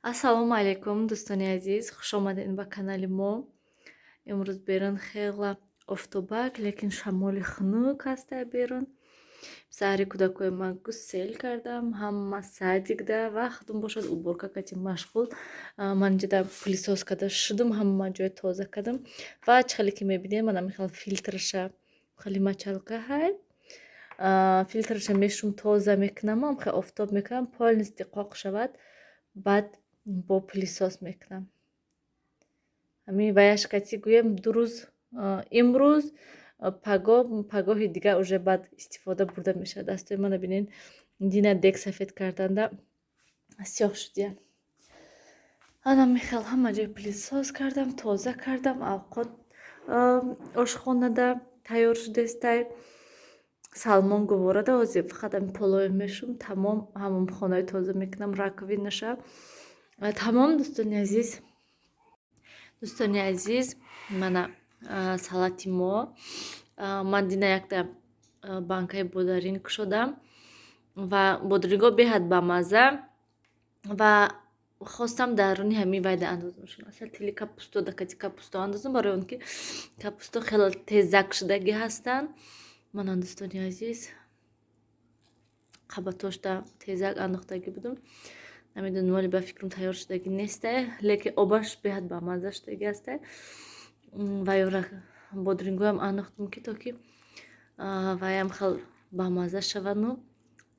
Ассалому алайкум, дӯстони азиз, хушомадед ба канали мо. Имрӯз берун хела офтобак, лекин шамоли хунук ҳаста берун. Саҳари кӯдакҳои ман гусел кардам, ҳама садикда ва худум бошад уборка кати машғул. Ман инҷода пылесос карда шудум, ҳама ҷой тоза кардам ва чӣ хеле ки мебинед, ман ҳамин хел филтрша, хеле мочалка ҳай. Филтрша мешум, тоза мекунам, хеле офтоб мекунам, полностью қоқ шавад, баъд бо пылесос мекунам. Ҳамин ваяш кати гӯем 2 рӯз, имрӯз, пагоҳ, пагоҳи дигар уже баъд истифода бурда мешавад. Дастои мана бинед, дина дег сафед карданда сиёҳ шудиян. Ана михел ҳама ҷой пылесос кардам, тоза кардам, авқот ошхонада тайёр шудестай. Салмон гуворада, ҳозир фақат ҳамин полои мешум, тамом, ҳамон хонаи тоза мекунам, раковинаша. Тамом, дӯстони азиз. Дӯстони азиз, мана салати мо. Ман дина якта банкаи бодаринг кушодам ва бодирингҳо беҳад бамазза ва хостам даруни ҳамин вайда андозамшон. Асал тили капусто да кати капусто андозам, барои он ки капусто хеле тезак шудагӣ ҳастанд. Мана, дӯстони азиз, қабатошда тезак андохтагӣ будум. Намедонам, вале ба фикрам тайёр шудагӣ нестай, лекин обаш беҳад бамазза шудагӣ ҳастай. Ва ёра бодирингҳоям андохтам, ки то ки ваям хел бамазза шавану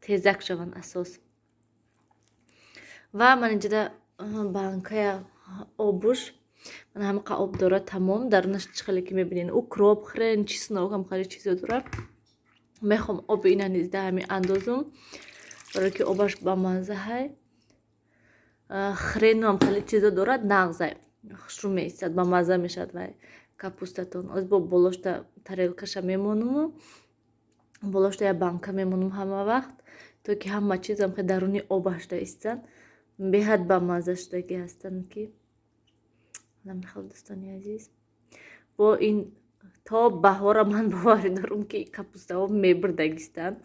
тезак шаванд асос. Ва ман инҷода банкая обуш, ман ҳамақа об дорад, тамом. Дарунаш чӣ хеле ки мебинед, укроп, хрен, чеснок, ҳам хеле чизо дорад. Мехоҳам оби ина низ да ҳамин андозум, барое ки обаш бамазза ҳай. Хрену ҳам хеле чизо дорад, нағзай, хушрӯ меистад, бамазза мешавад вай капустатон. Оз бо болошта тарелкаша мемонуму болошта як банка мемонум ҳама вақт, то ки ҳама чизам хе даруни обашда истанд, беҳад бамазза шудагӣ ҳастанд ки намехел. Дӯстони азиз, бо ин то баҳора ман боварӣ дорам, ки капустаҳо мебурдагистанд,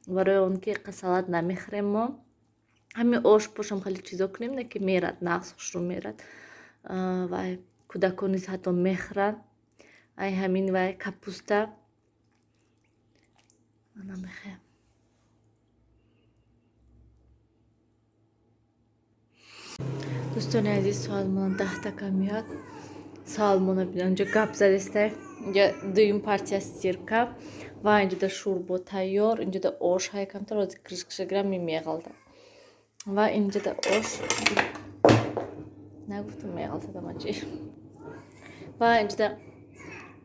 барои он ки салат намехӯрем мо. Ҳамин ош пошам хеле чизо кунем, не ки мерад, нағз хушрӯ мерад. Вай кӯдакон низ ҳатто мехӯранд ай ҳамин вай капуста. Намехоям. Дӯстони азиз, соат мона 10-та кам меояд. Салмона бинам, инҷо гап задестай. Инҷа дуюм партия стирка ва инҷода шӯрбо тайёр, инҷода ош ҳай, камтар ҳозир крышкаша гирам, меғалта. Ва инҷода ош нагуфтам, меғалтадам ачи. Ва инҷода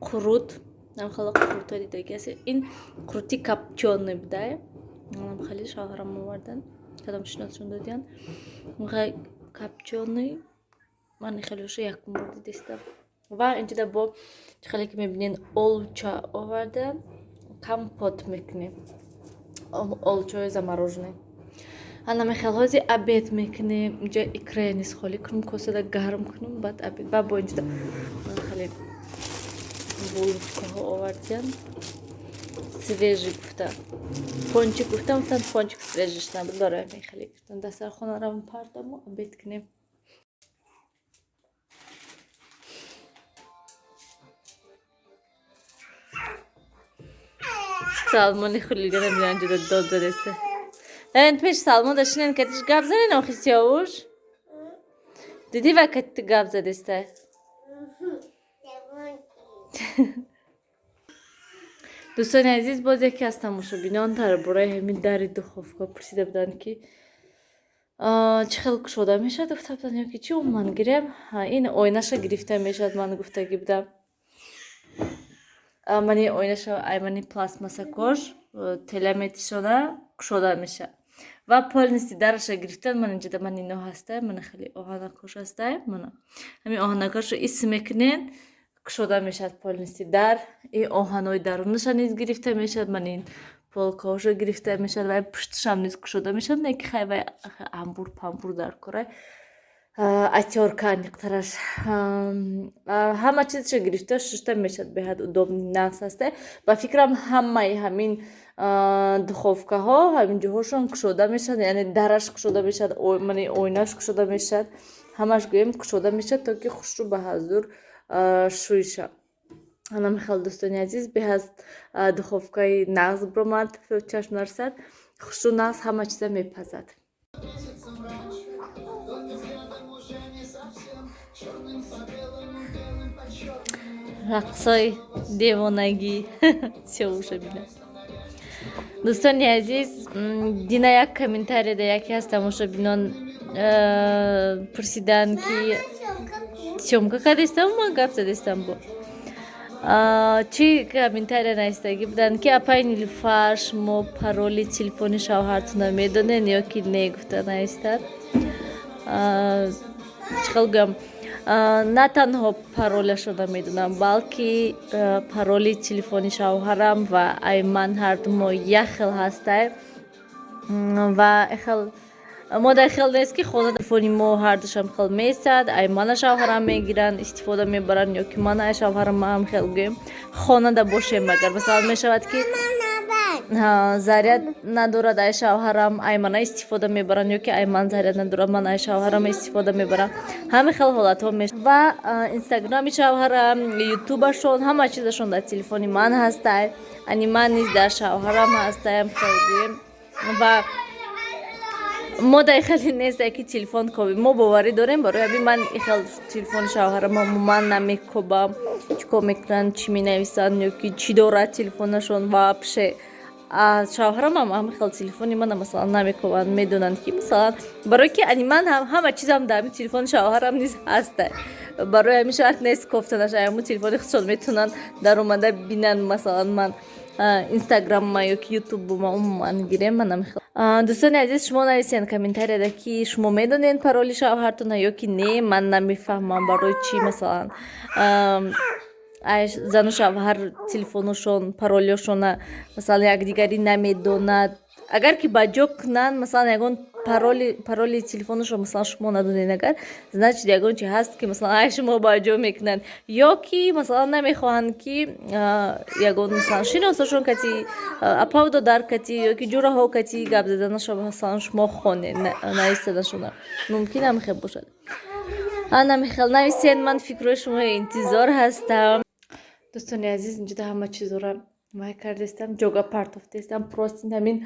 қурут, намхела қурутҳо дидагӣ аст. Ин қурути копчёный будай. Манам хеле шавҳарам овардан. Кадом шиносшон додиян. Копчёный ман хеле якум бор дидистам. Ва инҷода бо чӣ хеле ки мебинед, олуча овардан, компот мекунем. Олучаҳои замороженный. Ана мехел ҳозир обед мекунем. Инҷа икрая низ холӣ кунем, косада гарм кунем, баъд обед. Ва бо инҷода хеле булочкаҳо овардиян. Свежий гуфта. Пончик гуфтам, гуфтанд пончик свежий ш набуд, барои ҳамин хеле гуфтам дастархона равм пардаму обед кунем. Салмони хулигана бинан, ҷуда дод задеста. Эн пеш Салмон дашинен, катиш гап занен охи Сиёвуш? Дидӣ, ва кати гап задеста? Дӯстони азиз, боз яке аз тамошобинон дар бораи ҳамин дари духовка пурсида буданд, ки чӣ хел кушода мешавад, гуфта буданд, ё ки чӣ умуман гирем. Ин оинаша гирифта мешавад, ман гуфтагӣ будам. Мани оинаша аймани пластмассакош тела метишона, кушода мешавад. Ва полностью дараша гирифтан, ман инҷода ман ино ҳастай, мана хеле оҳанакош ҳастай, мана ҳамин оҳанакошро ис мекунен, кушода мешавад полностью дар. Ин оҳанҳои дарунаша низ гирифта мешавад, ман ин полкаҳошо гирифта мешавад ва пушташам низ кушода мешавад, не ки хай вай амбур памбур дар корай, отёрка аниқтараш, ҳама чизша гирифта шушта мешавад, беҳад удобный, нағз ҳастай. Ба фикрам, ҳамаи ҳамин Духовкаҳо ҳамин ҷоҳошон кушода мешавад, яъне дараш кушода мешавад, мани оинаш кушода мешавад, ҳамаш гӯем кушода мешавад, то ки хушрӯ ба ҳазур шӯй шавад. Ана михел, дӯстони азиз, беҳаз духовкаи нағз биромад, чашм нарасад, хушрӯ, нағз ҳама чиза мепазад. Только взглядом уже не совсем. Черным по белому, белым по черному. Рақсои девонагӣ сёвуша бина. Дӯстони азиз, дина як комментарияда яке аз тамошобинон пурсиданд, ки съёмка кардестам, ман гап задестам, бо чӣ комментария навистагӣ буданд, ки апай Нилуфар, шумо пароли телефони шавҳартона медонед ё ки не, гуфта навистад. Чӣ хел гӯям, на танҳо паролашро намедонам, балки пароли телефони шавҳарам ва ай ман ҳарду мо як хел ҳастай. Ва хел мо дар хел нест, ки хона телефони мо ҳардушам хел месад, ай мана шавҳарам мегиранд, истифода мебаранд, ё ки мана ай шавҳарам ҳам хел гӯем. Хонада бошем, агар масалан мешавад, ки заряд надорад ай шавҳарам, ай мана истифода мебаранд, ё ки ай ман заряд надорад, ман ай шавҳарам истифода мебарам. Ҳамин хел ҳолатҳо мешавад. Ва инстаграми шавҳарам, ютубашон, ҳама чизашон дар телефони ман ҳастай, ани ман низ дар шавҳарам ҳастаям, хел гӯем. Ва мо дар хеле несте, ки телефон кобем, мо боварӣ дорем. Барои ҳамин ман хел телефони шавҳарам умуман намекобам, чӣ кор мекунанд, чӣ менависанд ё ки чӣ дорад телефонашон. Вообще шавҳарамам ҳама хел телефони мана масалан намекобанд, медонанд, ки масалан барое ки ани ман ҳама чизам дар ҳамин телефони шавҳарам низ ҳаста. Барои ҳамин шарт нест кофтанаш, ҳамун телефони худшон метавонанд даромада бинанд. Масалан, ман инстаграмма ё ки ютубума умуман гирем, ман намехел. Дӯстони азиз, шумо нависен комментарияда, ки шумо медонед пароли шавҳартона ё ки не. Ман намефаҳмам, барои чӣ масалан зану шавҳар телефоношон паролёшона масалан якдигарӣ намедонад. Агар ки ба ҷо кунанд, масалан ягон пароли телефонашро масалан шумо надонед агар, значит, ягон чи ҳаст, ки масалан ай шумо ба ҷо мекунанд, ё ки масалан намехоҳанд, ки ягон масалан шиносошон кати, апау додар кати ё ки ҷураҳо кати гап заданашро масалан шумо хонед, навистанашона мумкин ҳам хел бошад. Ана михел нависен, ман фикрҳои шумо интизор ҳастам. Дӯстони азиз, инҷода ҳама чизора вай кардестам, ҷога партофтестам. Просто ҳамин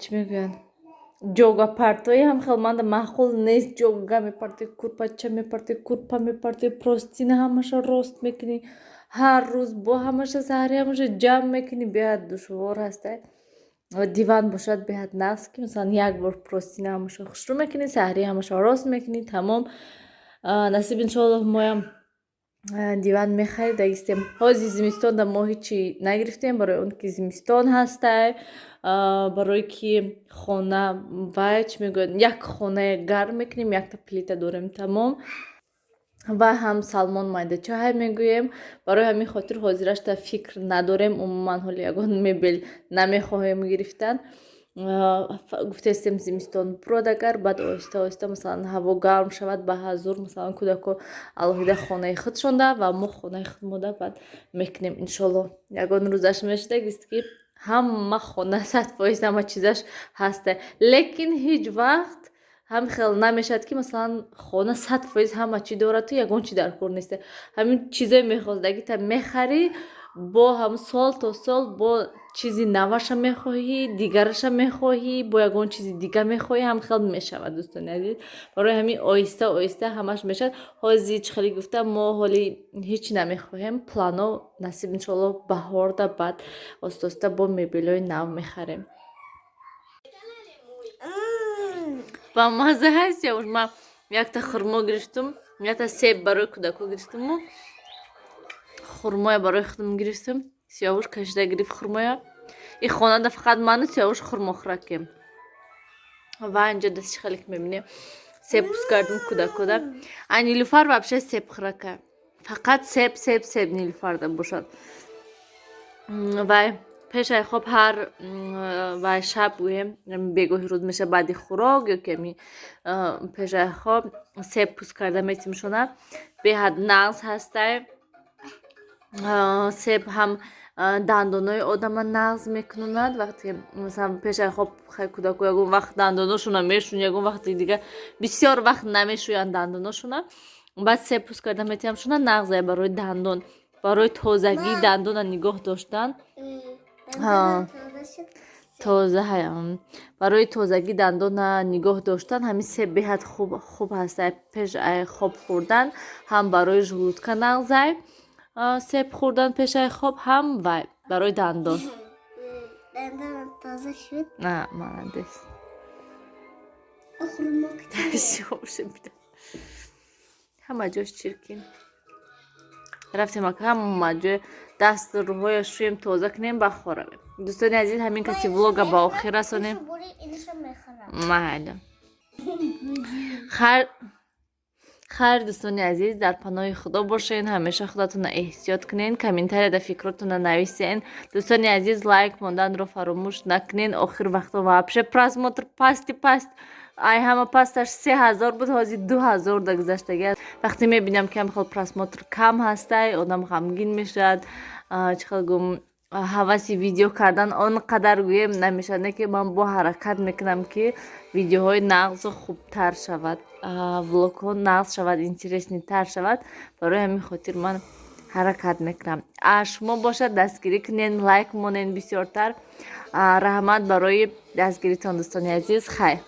чӣ мегӯянд, ҷога партои ҳам хел манда маъқул нест. Ҷога мепартои, курпача мепартои, курпа мепартои, простыня ҳамаша рост мекунӣ, ҳар рӯз бо ҳамаша саҳари ҳамаша ҷамъ мекунӣ, беҳад душвор ҳаста. Диван бошад, беҳад нағз, ки масалан як бор простыня ҳамаша хушрӯ мекунӣ, саҳарӣ ҳамаша рост мекунӣ, тамом. Насиб, иншоаллоҳ, моям диван мехаридагистем. Ҳози зимистонда мо ҳичи нагирифтем, барои он ки зимистон ҳастай, барое ки хона вай чӣ мегӯянд, як хонае гарм мекунем, якта плита дорем, тамом. Ва ҳам Салмон майдачаҳай мегӯем. Барои ҳамин хотир ҳозирашта фикр надорем, умуман ҳоли ягон мебел намехоҳем гирифтан. Гуфтестем, зимистон бурод агар, баъд оҳиста оҳиста масалан ҳаво гарм шавад, ба ҳазур масалан кӯдако алоҳида хонаи худшонда ва мо хонаи худмода баъд мекунем, иншоллоҳ. Ягон рӯзаш мешудагист, ки ҳама хона 100% ҳама чизаш ҳаста, лекин ҳеҷ вақт ҳам хел намешавад, ки масалан хона 100% ҳама чӣ дорад, ту ягон чи дар кор неста. Ҳамин чизое мехостагита мехарӣ, бо ҳам сол то сол бо чизи наваша мехоҳӣ, дигараша мехоҳӣ, бо ягон чизи дига мехоҳӣ. Ҳам хел мешавад, дӯстони азиз. Барои ҳамин оҳиста оҳиста ҳамаш мешавад. Ҳози чӣ хеле гуфтам, мо ҳоли ҳеҷ намехоҳем плано. Насиб, иншоаллоҳ, баҳорда баъд оста оста бо мебелҳои нав мехарем. Ба мазза ҳаст. Ман якта хурмо гирифтум, якта себ барои кӯдако гирифтуму хурмоя барои худам гирифтум. Сиёвуш кашида гирифт хурмоя. И хонада фақат ману Сиёвуш хурмо хӯракем. Ва инҷо дасти хеле ки мебинем, себ пӯст кардум кӯдакода. А Нилуфар вообще себ хӯрака, фақат себ, себ, себ Нилуфарда бошад. Вай пешаи хоб ҳар вай шаб гӯем, бегоҳи рӯз меша, баъди хӯрок ё ки ами пешаи хоб себ пӯст карда метимшона. Беҳад нағз ҳастай себ ҳам. Дандонои одама нағз мекунонад. Вақте, масалан, пешаи хоб кӯдако ягон вақт дандоношона мешӯянд, ягон вақти дига бисёр вақт намешӯянд дандоношона, баъд себ пӯст карда метиҳам шуна, нағзае барои дандон, барои тозагии дандона нигоҳ доштан. Тоза, барои тозагии дандона нигоҳ доштан ҳамин себ беҳад хуб ҳаст. Пеш хоб хӯрдан ҳам барои желудка нағзай себ хӯрдан пешаи хоб, ҳам вай барои дандон. Дандонам тоза шуд. Молодец. Хурмо. Ҳама ҷош чиркин. Рафтем, ака, ҳама ҷой дасту рӯҳоя шӯем, тоза кунем, ба хоравем. Дӯстони азиз, ҳамин кати влога ба охир расонем. Майли, хайр, дӯстони азиз, дар паноҳи Худо бошен, ҳамеша худатонро эҳтиёт кунен, комментарияда фикротонро нависен. Дӯстони азиз, лайк монданро фаромӯш накунен. Охир вақто вообще просмотр пасти паст, ай ҳама пасташ 3000 буд, ҳозир 2000 да гузаштагӣ. Вақте мебинам, ки ҳам хел просмотр кам ҳастай, одам ғамгин мешавад, чӣ хел гум, ҳаваси видео кардан он қадар гӯем намешавад. Не ки ман бо ҳаракат мекунам, ки видеоҳои нағзу хубтар шавад, влогҳо нағз шавад, интересный тар шавад. Барои ҳамин хотир ман ҳаракат мекунам. А шумо бошад, дастгирӣ кунен, лайк монен бисёртар. Раҳмат барои дастгиритон, дӯстони азиз, хайр.